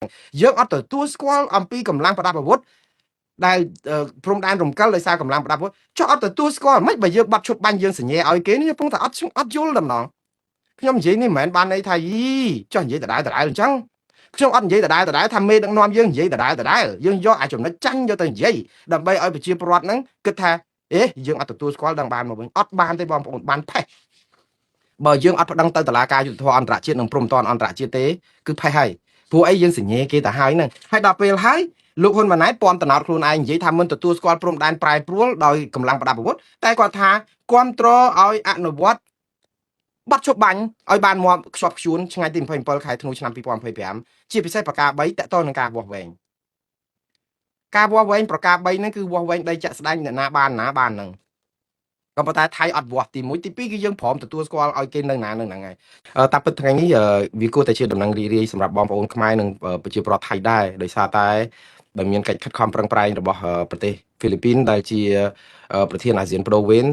យើងអត់ទទួលស្គាល់អំពីកម្លាំងប្រដាប់អាវុធដែលព្រំដែនរំកិលដោយសារកម្លាំងប្រដាប់អាវុធចុះអត់ទទួលស្គាល់មិនបើយើងបាត់ឈប់បាញ់យើងសញ្ញេឲ្យគេនេះកំពុងតែអត់យល់តែម្ដងខ្ញុំនិយាយនេះមិនមែនបានន័យថាយីចុះនិយាយដដែលដដែលអញ្ចឹងខ្ញុំអត់និយាយដដែលដដែលថាមេដឹកនាំយើងនិយាយដដែលដដែលយើងយកអាចំណុចចាញ់យកទៅនិយាយដើម្បីឲ្យប្រជាពលរដ្ឋហ្នឹងគិតថាអេយើងអត់ទទួលស្គាល់ដឹងបានមកវិញអត់បានទេបងប្អូនបានផេះបើយើងអត់ប្តឹងទៅតុលាការយុត្តិធម៌អន្តរជាតិនិងព្រំប្រទានអន្តរជាតិទេគឺផេះហើយព្រោះអីយើងសញ្ញេគេទៅហើយហ្នឹងហើយដល់ពេលហើយលោកហ៊ុនម៉ាណែតពំតំណោតខ្លួនឯងនិយាយថាមិនទទួលស្គាល់ព្រំដែនប្រែប្រួលដោយកម្លាំងប្រដាប់អាវុធតែគាត់ថាគ្រប់គ្រងឲ្យអនុវត្តបាត់ឈប់បាញ់ឲ្យបានមកខ្ជាប់ខ្ជួនថ្ងៃទី27ខែធ្នូឆ្នាំ2025ជាពិសេសប្រការ3តកតនឹងការវាស់វែងការវាស់វែងប្រការ3ហ្នឹងគឺវាស់វែងដីចាក់ស្ដែងអ្នកណាបានណាបានហ្នឹងក៏ប៉ុន្តែថៃអត់វាស់ទី1ទី2គឺយើងព្រមទទួលស្គាល់ឲ្យគេនៅណានៅហ្នឹងហើយតាពិតថ្ងៃនេះវាគួរតែជាដំណឹងរីករាយសម្រាប់បងប្អូនខ្មែរនិងប្រជាពលរដ្ឋថៃដែរដោយសារតែដែលមានកិច្ចខិតខំប្រឹងប្រែងរបស់ប្រទេសហ្វីលីពីនដែលជាប្រធានអាស៊ានប្ដូរវេន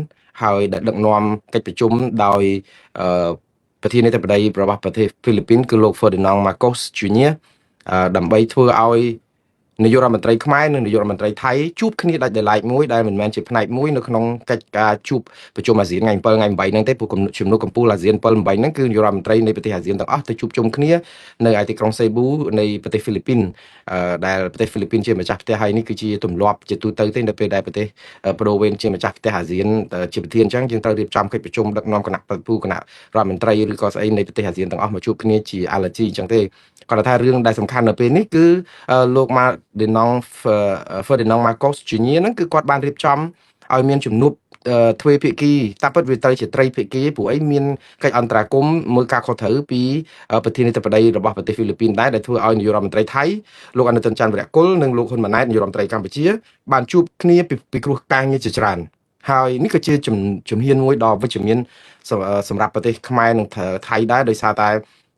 ហើយដែលដឹកនាំកិច្ចប្រជុំដោយប្រធានាធិបតីរបស់ប្រទេសហ្វីលីពីនគឺលោក Ferdinand Marcos Jr. ដើម្បីធ្វើឲ្យនាយករដ្ឋមន្ត្រីខ្មែរនិងនាយករដ្ឋមន្ត្រីថៃជួបគ្នាដាច់ដោយឡែកមួយដែលមិនមែនជាផ្នែកមួយនៅក្នុងកិច្ចការជួបប្រជុំអាស៊ានថ្ងៃ7ថ្ងៃ8ហ្នឹងទេព្រោះជំនួបកម្ពុជាអាស៊ាន7 8ហ្នឹងគឺនាយករដ្ឋមន្ត្រីនៃប្រទេសអាស៊ានទាំងអស់ទៅជួបជុំគ្នានៅឯទីក្រុងសេប៊ូនៃប្រទេសហ្វីលីពីនដែលប្រទេសហ្វីលីពីនជាម្ចាស់ផ្ទះហើយនេះគឺជាទម្លាប់ជាទូទៅទេនៅពេលដែលប្រទេសប្ដូរវេនជាម្ចាស់ផ្ទះអាស៊ានជាប្រធានអញ្ចឹងយើងត្រូវរៀបចំកិច្ចប្រជុំដឹកនាំគណៈប្រតិភូគណៈរដ្ឋមន្ត្រីឬក៏ស្អីនៃប្រទេសអាស៊ានទាំងអស់មកជួបគ្នាជា allergy អញ្ចឹងទេគាត់ថារឿងដែលសំខាន់នៅពេលនេះគឺលោកម៉ាឌីណុង Ferdinand Marcos Jr. ហ្នឹងគឺគាត់បានរៀបចំឲ្យមានជំនួបទ្វេភាគីតាមពិតវាត្រូវជាត្រីភាគីព្រោះអីមានកិច្ចអន្តរាគមន៍មើលការខុសត្រូវពីប្រធានាធិបតីរបស់ប្រទេសហ្វីលីពីនដែរដែលធ្វើឲ្យនាយករដ្ឋមន្ត្រីថៃលោកអនុទិនច័ន្ទវរៈគុលនិងលោកហ៊ុនម៉ាណែតនាយករដ្ឋមន្ត្រីកម្ពុជាបានជួបគ្នាពីគ្រោះការងារជាច្រើនហើយនេះក៏ជាជំហានមួយដ៏វិជ្ជមានសម្រាប់ប្រទេសខ្មែរនិងថៃដែរដោយសារត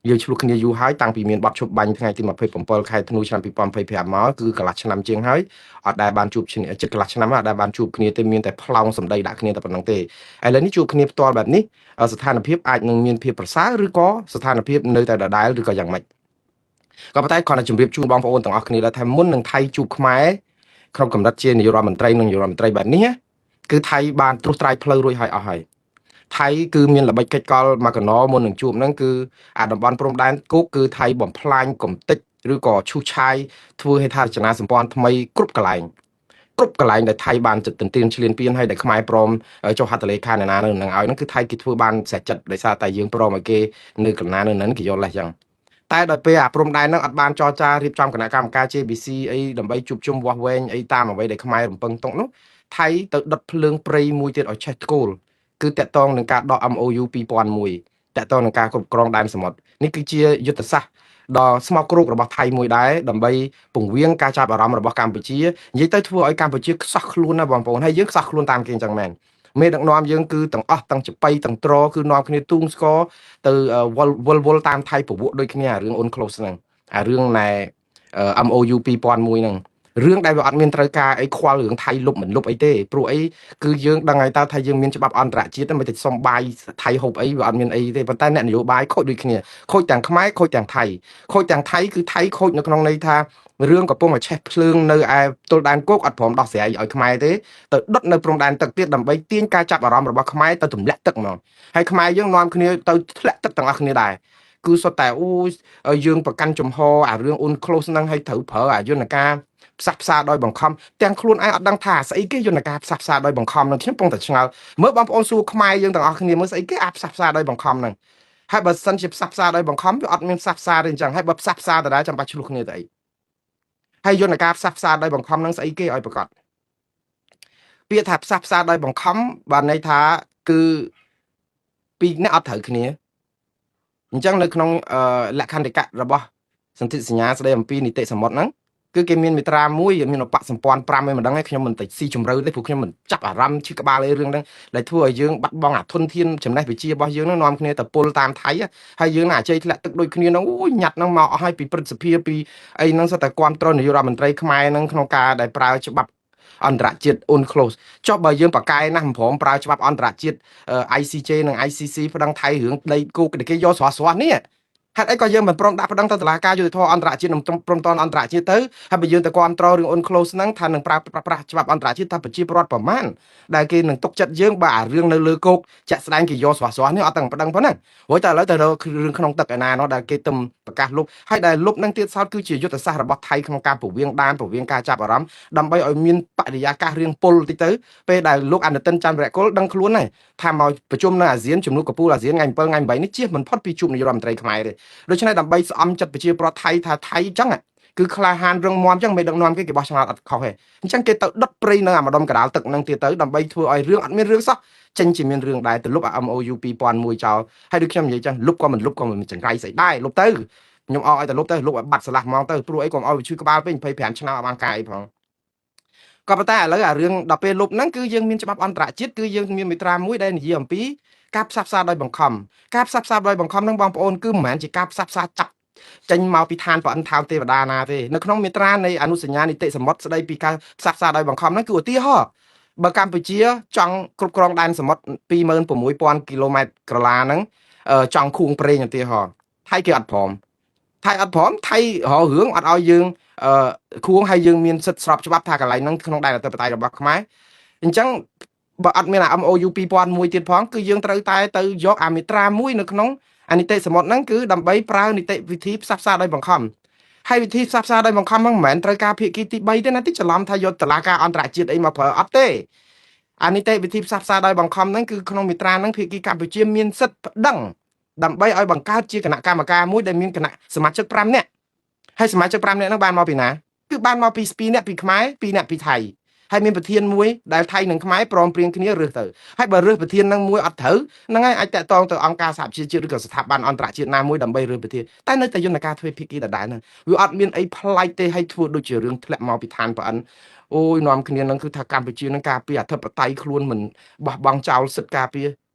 ែយើងឆ្លោះគ្នាយូរហើយតាំងពីមានបទឈប់បាញ់ថ្ងៃទី27ខែធ្នូឆ្នាំ2025មកគឺកន្លះឆ្នាំជាងហើយអត់ដែលបានជួបគ្នាចិត្តកន្លះឆ្នាំអត់ដែលបានជួបគ្នាទេមានតែផ្លោងសម្ដីដាក់គ្នាតែប៉ុណ្្នឹងទេឥឡូវនេះជួបគ្នាផ្ទាល់បែបនេះស្ថានភាពអាចនឹងមានភាពប្រសើរឬក៏ស្ថានភាពនៅតែដដែលឬក៏យ៉ាងម៉េចក៏ប៉ុន្តែគ្រាន់តែជម្រាបជូនបងប្អូនទាំងអស់គ្នាដែរថាមុននឹងថៃជួបខ្មែរក្នុងកម្រិតជានាយករដ្ឋមន្ត្រីនិងនាយករដ្ឋមន្ត្រីបែបនេះគឺថៃបានត្រួសត្រាយផ្លូវរួចហើយអស់ហើយថៃគឺមានល្បិចកិច្ចកលមកកណោមុននឹងជួបហ្នឹងគឺអាតំបន់ព្រំដែនគោកគឺថៃបំផ្លាញកំតិចឬក៏ឈូសឆាយធ្វើហេដ្ឋារចនាសម្ព័ន្ធថ្មីគ្រប់កន្លែងគ្រប់កន្លែងដែលថៃបានទន្ទ្រានឈ្លានពានហើយដែលខ្មែរព្រមចុះហត្ថលេខានៅណានៅនឹងឲ្យហ្នឹងគឺថៃគេធ្វើបានស្រេចចិត្តដោយសារតែយើងព្រមឲ្យគេនៅកណ្ណានៅនឹងគេយកលេសចឹងតែដល់ពេលអាព្រំដែនហ្នឹងអត់បានចរចារៀបចំគណៈកម្មការ JBC អីដើម្បីជួបជុំវាស់វែងអីតាមអ្វីដែលខ្មែររំពឹងទុកនោះថៃទៅដុតភ្លើងព្រៃមួយទៀតឲ្យឆេះធ្គោលគឺតកតងនឹងការដក MOU 2001តកតងនឹងការគ្រប់គ្រងដែនសមុទ្រនេះគឺជាយុទ្ធសាស្ត្រដ៏ស្មោកគ្រោករបស់ថៃមួយដែរដើម្បីពង្វៀងការចាប់អារម្មណ៍របស់កម្ពុជានិយាយទៅធ្វើឲ្យកម្ពុជាខ្សោះខ្លួនណាបងប្អូនហើយយើងខ្សោះខ្លួនតាមគេអញ្ចឹងមែនមេដឹកនាំយើងគឺទាំងអស់ទាំងចប៉ីទាំងត្រគឺនាំគ្នាទូងស្គរទៅវល់វល់វល់តាមថៃពវក់ដូចគ្នាអារឿង UNCLOS ហ្នឹងអារឿងណែ MOU 2001ហ្នឹងរឿងដែលវាអត់មានត្រូវការអីខ្វល់រឿងថៃលុបមិនលុបអីទេព្រោះអីគឺយើងដឹងហើយតើថាយើងមានច្បាប់អន្តរជាតិមិនទៅសុំបាយថៃហូបអីវាអត់មានអីទេប៉ុន្តែអ្នកនយោបាយខូចដូចគ្នាខូចទាំងខ្មែរខូចទាំងថៃខូចទាំងថៃគឺថៃខូចនៅក្នុងន័យថារឿងកំពុងតែឆេះភ្លើងនៅឯទល់ដែនគោកអត់ព្រមដោះស្រាយឲ្យខ្មែរទេទៅដុតនៅព្រំដែនទឹកទៀតដើម្បីទាញការចាប់អារម្មណ៍របស់ខ្មែរទៅទម្លាក់ទឹកហ្មងហើយខ្មែរយើងនាំគ្នាទៅធ្លាក់ទឹកទាំងអស់គ្នាដែរគឺសុទ្ធតែអូយើងប្រកាន់ចំហអារឿង UNCLOS ហ្នឹងឲ្យត្រូវប្រើអាយន្តការផ្សះផ្សាដោយបង្ខំទាំងខ្លួនឯងអត់ដឹងថាស្អីគេយន្តការផ្សះផ្សាដោយបង្ខំហ្នឹងខ្ញុំពងតែឆ្ងល់មើលបងប្អូនសួរខ្មែរយើងទាំងអស់គ្នាមើលស្អីគេអាផ្សះផ្សាដោយបង្ខំហ្នឹងហើយបើសិនជាផ្សះផ្សាដោយបង្ខំវាអត់មានផ្សះផ្សាទេអញ្ចឹងហើយបើផ្សះផ្សាដដែលចាំបាច់ឆ្លោះគ្នាទៅអីហើយយន្តការផ្សះផ្សាដោយបង្ខំហ្នឹងស្អីគេឲ្យប្រកាសពាក្យថាផ្សះផ្សាដោយបង្ខំបានន័យថាគឺពីរអ្នកអត់ត្រូវគ្នាអញ្ចឹងនៅក្នុងលក្ខន្តិកៈរបស់សន្ធិសញ្ញាស្ដីអំពីនីតិសមុទ្រហ្នឹងគឺគេមានមាត្រាមួយមានឧបសម្ព័ន្ធ5ឯមិនដឹងឯងខ្ញុំមិនទៅស៊ីជម្រៅទេព្រោះខ្ញុំមិនចាប់អារម្មណ៍ឈឺក្បាលអីរឿងហ្នឹងដែលធ្វើឲ្យយើងបាត់បង់អាធនធានចំណេះវិជ្ជារបស់យើងហ្នឹងនាំគ្នាទៅពុលតាមថៃហើយយើងណាអាជ័យធ្លាក់ទឹកដូចគ្នាហ្នឹងអូយញាត់ហ្នឹងមកអស់ហើយពីព្រឹទ្ធសភាពីអីហ្នឹងសុទ្ធតែគ្រប់គ្រងនាយករដ្ឋមន្ត្រីខ្មែរហ្នឹងក្នុងការដែលប្រើច្បាប់អន្តរជាតិ UNCLOS ចុះបើយើងប្រកែណាស់មិនព្រមប្រើច្បាប់អន្តរជាតិ ICJ និង ICC ប្តឹងថៃរឿងដីគោកគេយកស្រស់ស្រស់នេះ ហេតុអីក៏យើងមិនព្រមដាក់ប្តឹងទៅតុលាការយុត្តិធម៌អន្តរជាតិនិងព្រមតនអន្តរជាតិទៅហើយបើយើងទៅគ្រប់គ្រងរឿង UNCLOS ហ្នឹងថានឹងប្រើប្រាស់ច្បាប់អន្តរជាតិថាប្រជាពលរដ្ឋប្រមាណដែលគេនឹងទុកចិត្តយើងបើអារឿងនៅលើគោកចាក់ស្ដែងគេយកស្រស់ស្រស់នេះអត់ទាំងប្តឹងប៉ុណ្ណារួចតែឥឡូវទៅរករឿងក្នុងទឹកឯណានោះដែលគេទំប្រកាសលុបហើយដែលលុបនឹងទៀតសោតគឺជាយុទ្ធសាស្ត្ររបស់ថៃក្នុងការពវៀងដានពវៀងការចាប់អារម្មណ៍ដើម្បីឲ្យមានបរិយាកាសរឿងពុលតិចទៅពេលដែលលោកអនុទិនច័ន្ទវរៈគុលដឹងខ្លួនហើយថាមកប្រជុំនៅអាស៊ានជំនួបកំពូលអាស៊ានថ្ងៃ7ថ្ងៃ8នេះជៀសមិនផុតពីជួបនាយករដ្ឋមន្ត្រីខ្មែរទេដូច្នេះដើម្បីស្អំចិត្តប្រជាពលរដ្ឋថៃថាថៃអញ្ចឹងគឺក្លាហានរឹងមាំអញ្ចឹងមិនដឹកនាំគេគេបោះឆ្នោតអត់ខុសទេអញ្ចឹងគេទៅដុតព្រៃនៅអាម្ដុំកដាលទឹកនឹងទៀតទៅដើម្បីធ្វើឲ្យរឿងអត់មានរឿងសោះចេញជាមានរឿងដែរទៅលុបអា MOU 2001ចោលហើយដូចខ្ញុំនិយាយចឹងលុបក៏មិនលុបក៏មិនចង្រៃស្អីដែរលុបទៅខ្ញុំអោឲ្យតែលុបទៅលុបឲ្យបាត់ស្លាស់ហ្មងទៅព្រោះអីកុំឲ្យវាឈឺក្បាលពេក25ឆ្នាំអត់បានកាយអីផងក៏ប៉ុន្តែឥឡូវអារឿងដល់ពេលលុបហ្នឹងគឺយើងមានច្បាប់អន្តរជាតិគឺយើងមានមាត្រាមួយដែលនិយាយអំពីការផ្សះផ្សាដោយបង្ខំការផ្សះផ្សាដោយបង្ខំហ្នឹងបងប្អូនគឺមិនមែនជាការផ្សះផ្សាចាប់ចេញមកពីឋានប្រអិនថោនទេវតាណាទេនៅក្នុងមាត្រានៃអនុសញ្ញានីតិសមុទ្រស្ដីពីការផ្សះផ្សាដោយបង្ខំហ្នឹងគឺឧទាហរណ៍បើកម្ពុជាចង់គ្រប់គ្រងដែនសមុទ្រ26000គីឡូម៉ែត្រក្រឡាហ្នឹងចង់ខួងប្រេងឧទាហរណ៍ថៃគេអត់ព្រមថៃអត់ព្រមថៃរករឿងអត់ឲ្យយើងអឺខួងហើយយើងមានសិទ្ធិស្របច្បាប់ថាកន្លែងហ្នឹងក្នុងដែនអធិបតេយ្យរបស់ខ្មែរអញ្ចឹងបើអត់មានអា MOU 2001ទៀតផងគឺយើងត្រូវតែទៅយកអាមាត្រាមួយនៅក្នុងអានីតិសមុទ្រហ្នឹងគឺដើម្បីប្រើនីតិវិធីផ្សះផ្សាដោយបង្ខំហើយវិធីផ្សះផ្សាដោយបង្ខំហ្នឹងមិនមែនត្រូវការភាគីទី3ទេណាទីច្រឡំថាយកតឡាការអន្តរជាតិអីមកប្រើអត់ទេអានីតិវិធីផ្សះផ្សាដោយបង្ខំហ្នឹងគឺក្នុងមាត្រាហ្នឹងភាគីកម្ពុជាមានសិទ្ធិប្តឹងដើម្បីឲ្យបង្កើតជាគណៈកម្មការមួយដែលមានគណៈសមាជិក5នាក់ហើយសមាជិក5នាក់ហ្នឹងបានមកពីណាគឺបានមកពី2នាក់ពីខ្មែរ2នាក់ពីថៃហើយមានប្រធានមួយដែលថៃនិងខ្មែរព្រមព្រៀងគ្នារើសទៅហើយបើរើសប្រធាននឹងមួយអត់ត្រូវហ្នឹងហើយអាចតាក់ទងទៅអង្គការសហប្រជាជាតិឬក៏ស្ថាប័នអន្តរជាតិណាមួយដើម្បីរើសប្រធានតែនៅតែយន្តការទ្វេភាគីដដែលហ្នឹងវាអត់មានអីប្លែកទេហើយធ្វើដូចជារឿងធ្លាក់មកពីឋានប្រអិនអូយនាំគ្នានឹងគឺថាកម្ពុជានឹងការពារអធិបតេយ្យខ្លួនមិនបោះបង់ចោលសិទ្ធិការពារ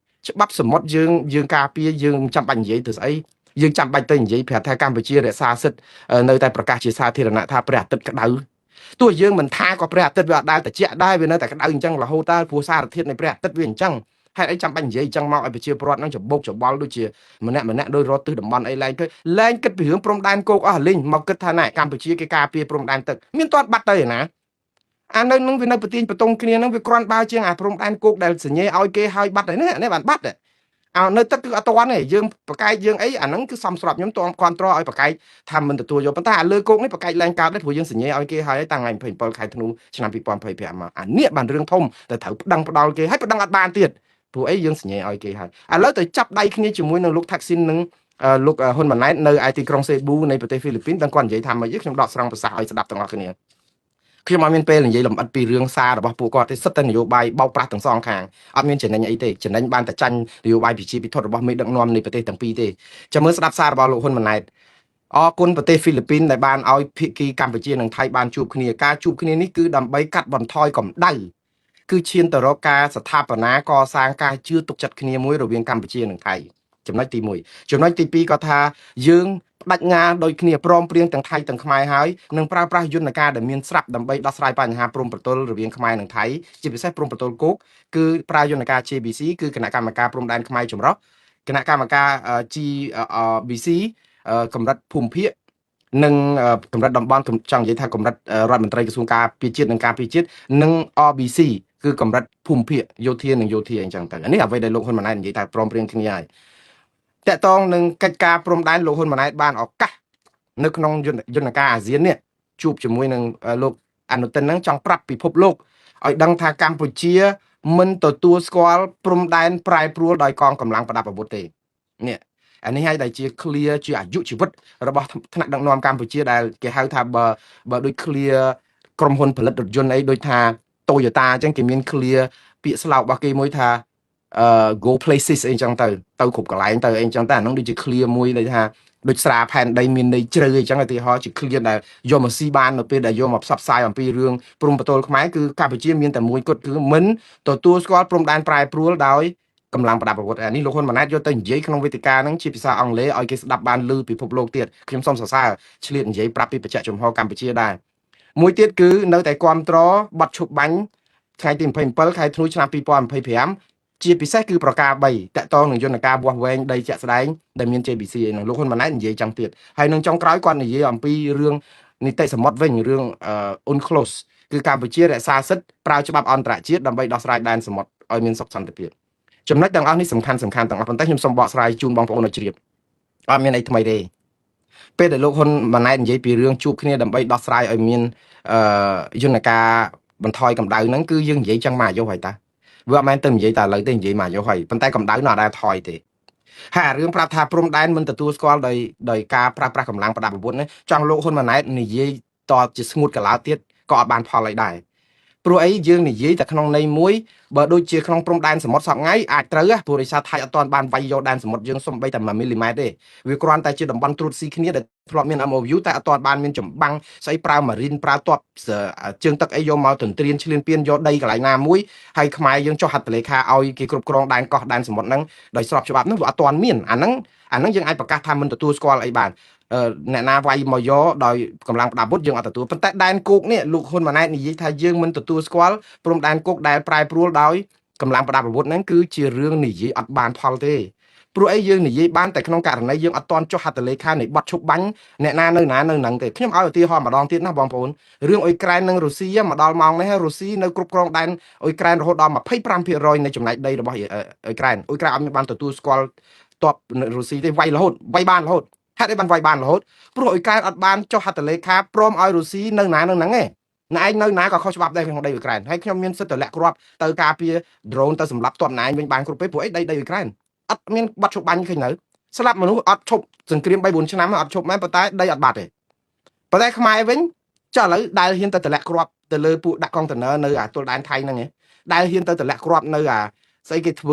ច្បាប់សមុទ្រយើងយើងការពារយើងមិនចាំបាច់និយាយទៅស្អីយើងចាំបាច់ទៅនិយាយប្រាប់ថាកម្ពុជារក្សាសិទ្ធិនៅតែប្រកាសជាសាធារណៈថាព្រះអាទិត្យក្តៅទោះយើងមិនថាក៏ព្រះអាទិត្យវាអត់ដែលត្រជាក់ដែរវានៅតែក្តៅអញ្ចឹងរហូតតើព្រោះសារធាតុនៃព្រះអាទិត្យវាអញ្ចឹងហេតុអីចាំបាច់និយាយអញ្ចឹងមកឲ្យប្រជាពលរដ្ឋហ្នឹងច្បោកច្បល់ដូចជាម្នាក់ម្នាក់ដោយរត់ទិសតំបន់អីឡើងគឺលែងគិតពីរឿងព្រំដែនគោកអស់លីងមកគិតថាណែកម្ពុជាគេការពារព្រំដែនទឹកមានទាត់បាត់ទៅឯណាអានៅនឹងវានៅប្រទៀងបតុងគ្នានឹងវាគ្រាន់បើជាងអាព្រំដែនគោកដែលសញ្ញេឲ្យគេឲ្យបាត់ហើយនេះនេះបានបាត់អើនៅទឹកគឺអត់តាន់ទេយើងប្រកែកយើងអីអាហ្នឹងគឺសំស្របខ្ញុំតមគ្រប់ត្រឲ្យប្រកែកថាមិនទទួលយកប៉ុន្តែអាលើគោកនេះប្រកែកឡើងកើតដែរព្រោះយើងសញ្ញេឲ្យគេហើយតាំងថ្ងៃ27ខែធ្នូឆ្នាំ2025មកអានេះបានរឿងធំតែត្រូវប្តឹងផ្ដាល់គេហើយប្តឹងអត់បានទៀតព្រោះអីយើងសញ្ញេឲ្យគេហើយឥឡូវទៅចាប់ដៃគ្នាជាមួយនឹងលោកថាក់ស៊ីននិងលោកហ៊ុនម៉ាណែតនៅឯទីក្រុងសេប៊ូនៃប្រទេសហ្វីលីពីនដល់គាត់និយាយថាម៉េចខ្ញុំដកស្រង់ប្រសាសន៍ឲ្យស្ដាប់ទាំងអស់គ្នាខ្ញុំអត់មានពេលនិយាយលម្អិតពីរឿងសាររបស់ពួកគាត់ទេសិតតែនយោបាយបោកប្រាស់ទាំងសងខាងអត់មានចំណេញអីទេចំណេញបានតែចាញ់នយោបាយប្រជាពិធរបស់មេដឹកនាំនៃប្រទេសទាំងពីរទេចាំមើលស្ដាប់សាររបស់លោកហ៊ុនម៉ាណែតអរគុណប្រទេសហ្វីលីពីនដែលបានឲ្យភាគីកម្ពុជានិងថៃបានជួបគ្នាការជួបគ្នានេះគឺដើម្បីកាត់បន្ថយកម្ដៅគឺឈានទៅរកការស្ថាបនាកសាងការជឿទុកចិត្តគ្នាមួយរវាងកម្ពុជានិងថៃចំណុចទី1ចំណុចទី2ក៏ថាយើងបដិញ្ញាដោយគ្នាព្រមព្រៀងទាំងថៃទាំងខ្មែរហើយនឹងប្រើប្រាស់យន្តការដែលមានស្រាប់ដើម្បីដោះស្រាយបញ្ហាព្រំប្រទល់រវាងខ្មែរនិងថៃជាពិសេសព្រំប្រទល់គោកគឺប្រើយន្តការ JBC គឺគណៈកម្មការព្រំដែនខ្មែរចម្រុះគណៈកម្មការ GBC កម្រិតភូមិភាគនិងកម្រិតតំបន់ចង់និយាយថាកម្រិតរដ្ឋមន្ត្រីក្រសួងការពារជាតិនិងការពារជាតិនិង RBC គឺកម្រិតភូមិភាគយោធានិងយោធាអញ្ចឹងទៅនេះអ្វីដែលលោកហ៊ុនម៉ាណែតនិយាយថាព្រមព្រៀងគ្នាហើយតកតងនឹងកិច្ចការព្រំដែនលោកហ៊ុនម៉ាណែតបានឱកាសនៅក្នុងយន្តការអាស៊ាននេះជួបជាមួយនឹងលោកអនុទិនហ្នឹងចង់ប្រាប់ពិភពលោកឲ្យដឹងថាកម្ពុជាមិនទទួលស្គាល់ព្រំដែនប្រែប្រួលដោយកងកម្លាំងប្រដាប់អាវុធទេនេះអានេះហើយដែលជា clear ជាអាយុជីវិតរបស់ថ្នាក់ដឹកនាំកម្ពុជាដែលគេហៅថាបើបើដូច clear ក្រុមហ៊ុនផលិតរថយន្តអីដូចថា Toyota អញ្ចឹងគេមាន clear ពាក្យស្លោករបស់គេមួយថាអឺ go places អីចឹងទៅទៅគ្រប់កន្លែងទៅអីចឹងតែអានោះដូចជា clear មួយដែលថាដូចស្រាផែនដីមានន័យជ្រៅអីចឹងឧទាហរណ៍ជា clear ដែលយកមកស៊ីបាននៅពេលដែលយកមកផ្សព្វផ្សាយអំពីរឿងព្រំប្រទល់ខ្មែរគឺកម្ពុជាមានតែមួយគត់គឺមិនទទួលស្គាល់ព្រំដែនប្រែប្រួលដោយកម្លាំងប្រដាប់អាវុធអានេះលោកហ៊ុនម៉ាណែតយកទៅនិយាយក្នុងវេទិកាហ្នឹងជាភាសាអង់គ្លេសឲ្យគេស្ដាប់បានឮពិភពលោកទៀតខ្ញុំសូមសរសើរឆ្លៀតនិយាយប្រាប់ពីបច្ចៈចំហកម្ពុជាដែរមួយទៀតគឺនៅតែគ្រប់គ្រងបទឈប់បាញ់ថ្ងៃទី27ខែធ្នូឆ្នាំ2025 ជាពិសេសគឺប្រការ3តកតងនឹងយន្តការវាស់វែងដីជាក់ស្ដែងដែលមាន JBC ឯនោះលោកហ៊ុនម៉ាណែតនិយាយចឹងទៀតហើយនឹងចុងក្រោយគាត់និយាយអំពីរឿងនីតិសមុទ្រវិញរឿង UNCLOS គឺកម្ពុជារក្សាសិទ្ធិប្រើច្បាប់អន្តរជាតិដើម្បីដោះស្រាយដែនសមុទ្រឲ្យមានសុខសន្តិភាពចំណុចទាំងអស់នេះសំខាន់សំខាន់ទាំងអស់ប៉ុន្តែខ្ញុំសូមបកស្រាយជូនបងប្អូនឲ្យជ្រាបអត់មានអីថ្មីទេពេលដែលលោកហ៊ុនម៉ាណែតនិយាយពីរឿងជួបគ្នាដើម្បីដោះស្រាយឲ្យមានអឺយន្តការបន្ថយកម្ដៅហ្នឹងគឺយើងនិយាយចឹងមកអាយុហើយតាវាអត់មែនទៅនិយាយតែឥឡូវទេនិយាយមកអាយុហើយប៉ុន្តែកម្ដៅនោះអត់ដែលថយទេហើយអារឿងប្រាប់ថាព្រំដែនមិនទទួលស្គាល់ដោយការប្រើប្រាស់កម្លាំងប្រដាប់អាវុធនេះចង់លោកហ៊ុនម៉ាណែតនិយាយតជាស្ងួតកឡោទៀតក៏អត់បានផលអីដែរព្រោះអីយើងនិយាយតែក្នុងន័យមួយបើដូចជាក្នុងព្រំដែនសមុទ្រសប្ងៃអាចត្រូវព្រោះរិសាថៃអត់ទាន់បានវាយយកដែនសមុទ្រយើងសំបីតែ1មីលីម៉ែត្រទេវាគ្រាន់តែជាតំបន់ត្រួតស៊ីគ្នាដែលធ្លាប់មាន MOU តែអត់ទាន់បានមានចម្បាំងស្អីប្រើម៉ារីនប្រើទ័ពជើងទឹកអីយកមកទន្ទ្រានឈ្លានពានយកដីកន្លែងណាមួយហើយខ្មែរយើងចុះហត្ថលេខាឲ្យគេគ្រប់គ្រងដែនកោះដែនសមុទ្រហ្នឹងដោយស្របច្បាប់ហ្នឹងវាអត់ទាន់មានអាហ្នឹងយើងអាចប្រកាសថាមិនទទួលស្គាល់អីបានអ្នកណាវាយមកយកដោយកម្លាំងប្រដាប់អាវុធយើងអត់ទទួលប៉ុន្តែដែនគោកនេះលោកហ៊ុនម៉ាណែតនិយាយថាយើងមិនទទួលស្គាល់ព្រំដែនគោកដែលប្រែប្រួលដោយកម្លាំងប្រដាប់អាវុធហ្នឹងគឺជារឿងនិយាយអត់បានផលទេព្រោះអីយើងនិយាយបានតែក្នុងករណីយើងអត់ទាន់ចុះហត្ថលេខានៃបទឈប់បាញ់អ្នកណានៅណានៅហ្នឹងទេខ្ញុំឲ្យឧទាហរណ៍ម្ដងទៀតណាបងប្អូនរឿងអ៊ុយក្រែននិងរុស្ស៊ីមកដល់ម៉ោងនេះរុស្ស៊ីនៅគ្រប់គ្រងដែនអ៊ុយក្រែនរហូតដល់25%នៃចំណែកដីរបស់អ៊ុយក្រែនអ៊ុយក្រែនអត់មានបានទទួលស្គាល់ទ័ពរុស្ស៊ីទេវាយរហូតវាយបានរហូតហេតុអីបានវាយបានរហូតព្រោះអ៊ុយក្រែនអត់បានចុះហត្ថលេខាព្រមឲ្យរុស្ស៊ីនៅណានៅហ្នឹងទេណែឯងនៅណាក៏ខុសច្បាប់ដែរក្នុងដីអ៊ុយក្រែនហើយខ្ញុំមានសិទ្ធិទម្លាក់គ្រាប់ទៅការពារ drone ទៅសម្លាប់ទ័ពណែឯងវិញបានគ្រប់ពេលព្រោះអីដីអ៊ុយក្រែនអត់មានបាត់ឈប់បាញ់ឃើញនៅស្លាប់មនុស្សអត់ឈប់សង្គ្រាម3 4ឆ្នាំអត់ឈប់មែនប៉ុន្តែដីអត់បាត់ទេប៉ុន្តែខ្មែរវិញចុះឥឡូវដែលហ៊ានទៅតម្លាក់គ្រាប់ទៅលើពួកដាក់កុងតឺន័រនៅអាទល់ដែនថៃហ្នឹងឯងដែលហ៊ានទៅតម្លាក់គ្រាប់នៅអាស្អីគេធ្វើ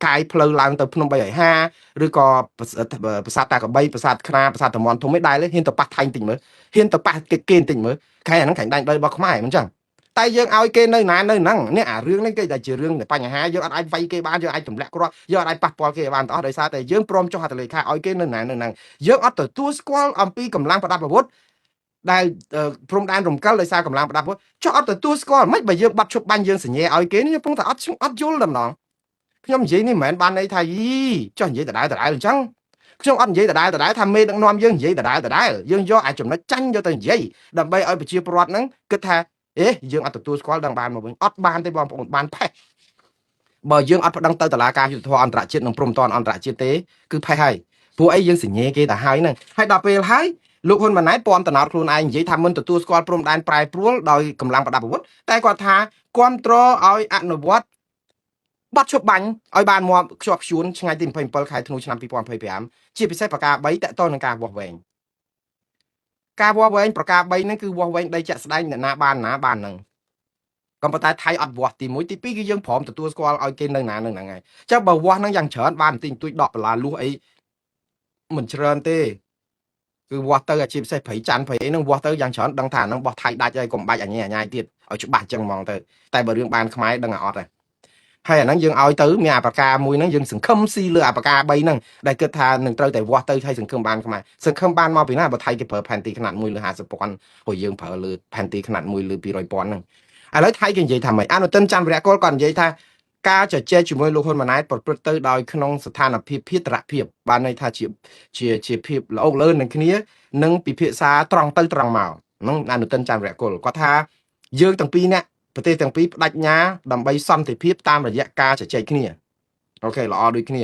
កាយផ្លូវឡើងទៅភ្នំ350ឬក៏ប្រាសាទតាកបីប្រាសាទខ្នាប្រាសាទតំនធំឯដែលហ៊ានទៅប៉ះថៃបន្តិចមើលហ៊ានទៅប៉ះគេគេបន្តិចមើលខែអាហ្នឹងខាញ់ដាញ់ដីរបស់ខ្មែរមិនចឹងតែយើងឲ្យគេនៅណានៅហ្នឹងនេះអារឿងនេះគេតែជារឿងបញ្ហាយើងអត់អាចវាយគេបានយើងអាចទម្លាក់គ្រាប់យើងអត់អាចប៉ះពាល់គេបានទាំងអស់ដោយសារតែយើងព្រមចុះហត្ថលេខាឲ្យគេនៅណានៅហ្នឹងយើងអត់ទទួលស្គាល់អំពីកម្លាំងប្រដាប់អាវុធដែលព្រំដែនរំកិលដោយសារកម្លាំងប្រដាប់អាវុធចុះអត់ទទួលស្គាល់មិនបើយើងបាត់ឈប់បាញ់យើងសញ្ញាឲ្យគេនេះកំពុងតែអត់យល់តែម្ដងខ្ញុំនិយាយនេះមិនមែនបានន័យថាយីចុះនិយាយដដែលដដែលអញ្ចឹងខ្ញុំអត់និយាយដដែលដដែលថាមេដឹកនាំយើងនិយាយដដែលដដែលយើងយកអាចំណុចចាញ់យកទៅនិយាយដើម្បីឲ្យប្រជាពលរដ្ឋហ្នឹងគិតថាអេយើងអត់ទទួលស្គាល់ដឹងបានមកវិញអត់បានទេបងប្អូនបានផេះបើយើងអត់ប្តឹងទៅតុលាការយុត្តិធម៌អន្តរជាតិនិងព្រំប្រទានអន្តរជាតិទេគឺផេះហើយព្រោះអីយើងសញ្ញាគេទៅហើយហ្នឹងហើយដល់ពេលហើយលោកហ៊ុនម៉ាណែតពំតំណោតខ្លួនឯងនិយាយថាមិនទទួលស្គាល់ព្រំដែនប្រែប្រួលដោយកម្លាំងប្រដាប់អាវុធតែគាត់ថាគ្រប់គ្រងឲ្យអនុវត្តបទឈប់បាញ់ឲ្យបានមកខ្ជាប់ខ្ជួនថ្ងៃទី27ខែធ្នូឆ្នាំ2025ជាពិសេសប្រការ3តកតនឹងការវាស់វែងការវាស់វែងប្រការ3ហ្នឹងគឺវាស់វែងដីជាក់ស្ដែងអ្នកណាបានណាបានហ្នឹងក៏ប៉ុន្តែថៃអត់វាស់ទី1ទី2គឺយើងព្រមទទួលស្គាល់ឲ្យគេនៅណានៅហ្នឹងហើយចឹងបើវាស់ហ្នឹងយ៉ាងច្រើនបានបន្តិចបន្តួចដកបន្លាលួសអីមិនច្រើនទេគឺវាស់ទៅអាជីពពិសេសព្រៃច័ន្ទព្រៃអីហ្នឹងវាស់ទៅយ៉ាងច្រើនដឹងថាហ្នឹងបោះថៃដាច់ហើយកុំបាច់អញញ៉ៃទៀតឲ្យច្បាស់ចឹងហ្មងទៅតែបើរឿងបានខ្មែរដឹងតែអត់ហើយហើយអាហ្នឹងយើងឲ្យទៅមានអាប្រការមួយហ្នឹងយើងសង្ឃឹមស៊ីលើអាប្រការ3ហ្នឹងដែលគិតថានឹងត្រូវតែវាស់ទៅឲ្យសង្ឃឹមបានខ្មែរសង្ឃឹមបានមកពីណាបើថៃគេប្រើផែនទីខ្នាត1លើ50,000ព្រោះយើងប្រើលើផែនទីខ្នាត1លើ200,000ហ្នឹងឥឡូវថៃគេនិយាយថាម៉េចអនុទិនច័ន្ទវរៈកុលគាត់និយាយថាការជជែកជាមួយលោកហ៊ុនម៉ាណែតប្រព្រឹត្តទៅដោយក្នុងស្ថានភាពភាតរភាពបានន័យថាជាជាជាភាពល្អកលឿននឹងគ្នានិងពិភាក្សាត្រង់ទៅត្រង់មកហ្នឹងអនុទិនច័ន្ទវរៈកុលគាត់ថាយើងទាំងពីរនាក់ប្រទេសទាំងពីរបដិញ្ញាដើម្បីសន្តិភាពតាមរយៈការជជែកគ្នាអូខេល្អដូចគ្ន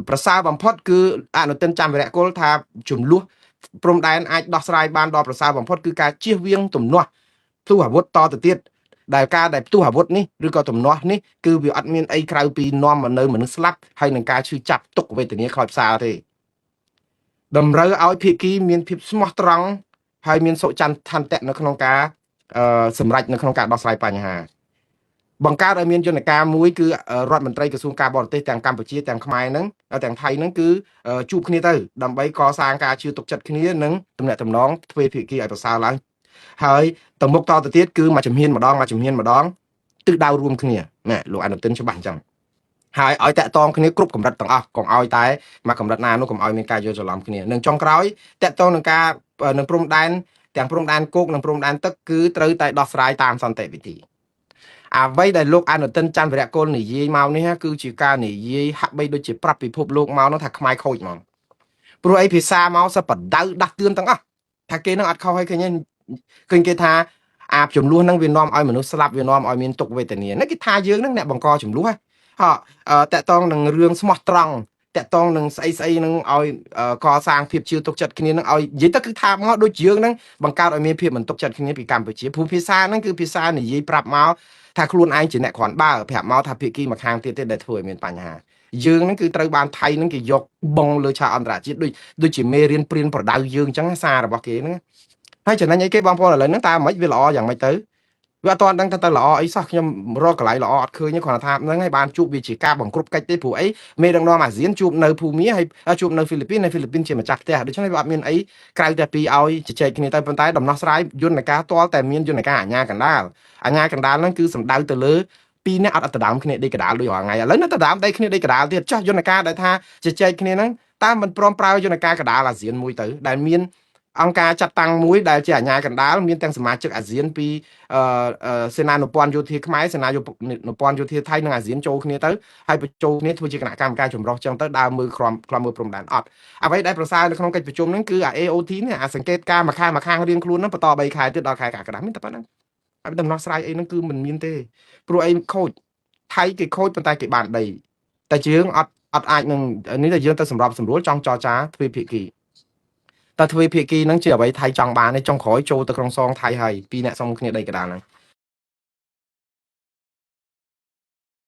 ាប្រសើរបំផុតគឺអនុទិនច័ន្ទវរៈកុលថាចំនួនព្រំដែនអាចដោះស្រាយបានដល់ប្រសើរបំផុតគឺការជៀសវាងទំនាស់ផ្ទុះអាវុធតទៅទៀតដែលការដែលផ្ទុះអាវុធនេះឬក៏ទំនាស់នេះគឺវាអត់មានអីក្រៅពីនាំមកនៅមនុស្សស្លាប់ហើយនឹងការឈឺចាប់ទុក្ខវេទនាខ្លោចផ្សាទេតម្រូវឲ្យភាគីមានភាពស្មោះត្រង់ហើយមានសុចន្ទៈនៅក្នុងការសម្រេចនៅក្នុងការដោះស្រាយបញ្ហាបង្កើតឲ្យមានយន្តការមួយគឺរដ្ឋមន្ត្រីក្រសួងការបរទេសទាំងកម្ពុជាទាំងខ្មែរហ្នឹងទាំងថៃហ្នឹងគឺជួបគ្នាទៅដើម្បីកសាងការជឿទុកចិត្តគ្នានិងទំនាក់ទំនងទ្វេភាគីឲ្យប្រសើរឡើងហើយទៅមុខតទៅទៀតគឺមួយជំហានម្ដងមួយជំហានម្ដងទិសដៅរួមគ្នាណែលោកអនុទិនច្បាស់អញ្ចឹងហើយឲ្យតាក់ទងគ្នាគ្រប់កម្រិតទាំងអស់កុំឲ្យតែមួយកម្រិតណានោះកុំឲ្យមានការយល់ច្រឡំគ្នានិងចុងក្រោយតាក់ទងនឹងការនឹងព្រំដែនទាំងព្រំដែនគោកនិងព្រំដែនទឹកគឺត្រូវតែដោះស្រាយតាមសន្តិវិធី អ្វីដែលលោកអនុទិនច័ន្ទវរៈកុលនិយាយមកនេះគឺជាការនិយាយហាក់បីដូចជាប្រាប់ពិភពលោកមកនោះថាខ្មែរខូចហ្មងព្រោះអីភាសាមកសបដៅដាស់តឿនទាំងអស់ថាគេនឹងអត់ខុសឲ្យឃើញទេឃើញគេថាអាចំនួនហ្នឹងវានាំឲ្យមនុស្សស្លាប់វានាំឲ្យមានទុក្ខវេទនានេះគេថាយើងហ្នឹងអ្នកបង្កចំនួនហ៎តកតងនឹងរឿងស្មោះត្រង់តកតងនឹងស្អីស្អីនឹងឲ្យកសាងភាពជឿទុកចិត្តគ្នានឹងឲ្យនិយាយទៅគឺថាមកដូចយើងហ្នឹងបង្កើតឲ្យមានភាពមិនទុកចិត្តគ្នាពីកម្ពុជាព្រោះភាសាហ្នឹងគឺភាសានិយាយប្រាប់មកថាខ្លួនឯងជាអ្នកគ្រាន់បើប្រាប់មកថាភាគីម្ខាងទៀតទេដែលធ្វើឲ្យមានបញ្ហាយើងហ្នឹងគឺត្រូវបានថៃហ្នឹងគេយកបងលើឆាកអន្តរជាតិដូចដូចជាមេរៀនព្រៀនប្រដៅយើងអញ្ចឹងសាររបស់គេហ្នឹងហើយចំណេញអីគេបងប្អូនឥឡូវហ្នឹងតើមិនវាល្អយ៉ាងម៉េចទៅវាអត់ទាន់ដឹងថាទៅល្អអីសោះខ្ញុំរកកន្លែងល្អអត់ឃើញទេគ្រាន់តែថាហ្នឹងហើយបានជួបវាជាការបង្គ្រប់កិច្ចទេព្រោះអីមេដឹកនាំអាស៊ានជួបនៅភូមាហើយជួបនៅហ្វីលីពីននៅហ្វីលីពីនជាម្ចាស់ផ្ទះដូច្នេះវាអត់មានអីក្រៅតែពីឲ្យជជែកគ្នាទៅប៉ុន្តែដំណោះស្រាយយន្តការទាល់តែមានយន្តការអាជ្ញាកណ្ដាលអាជ្ញាកណ្ដាលហ្នឹងគឺសំដៅទៅលើពីរអ្នកអត់ដដើមគ្នាដេកកដាលដូចរាល់ថ្ងៃឥឡូវនៅដដើមដេកគ្នាដេកកដាលទៀតចាស់យន្តការដែលថាជជែកគ្នាហ្នឹងតាមមិនព្រមប្រើយន្តការកដាលអាស៊ានមួយទៅដែលមានអង្គការចាត់តាំងមួយដែលជាអាជ្ញាកណ្ដាលមានទាំងសមាជិកអាស៊ានពីសេនានុព័ន្ធយោធាខ្មែរសេនានុព័ន្ធយោធាថៃនិងអាស៊ានចូលគ្នាទៅហើយបញ្ចូលគ្នាធ្វើជាគណៈកម្មការចម្រុះចឹងទៅដើរមើលក្រមក្រមមើលព្រំដែនអត់អ្វីដែលប្រសើរនៅក្នុងកិច្ចប្រជុំហ្នឹងគឺអា AOT នេះអាសង្កេតការមួយខាងមួយខាងរៀងខ្លួនហ្នឹងបន្ត3ខែទៀតដល់ខែកក្កដាមានតែប៉ុណ្្នឹងហើយដំណោះស្រាយអីហ្នឹងគឺមិនមានទេព្រោះអីខូចថៃគេខូចប៉ុន្តែគេបានដីតែយើងអត់អត់អាចនឹងនេះតែយើងទៅសម្របសម្រួលចង់ចរចាទ្វេភាគីតើទ្វេភាគីហ្នឹងជាអ្វីថៃចង់បានទេចុងក្រោយចូលទៅក្នុងសងថៃហើយពីរអ្នកសុំគ្នាដីកដាលហ្នឹង។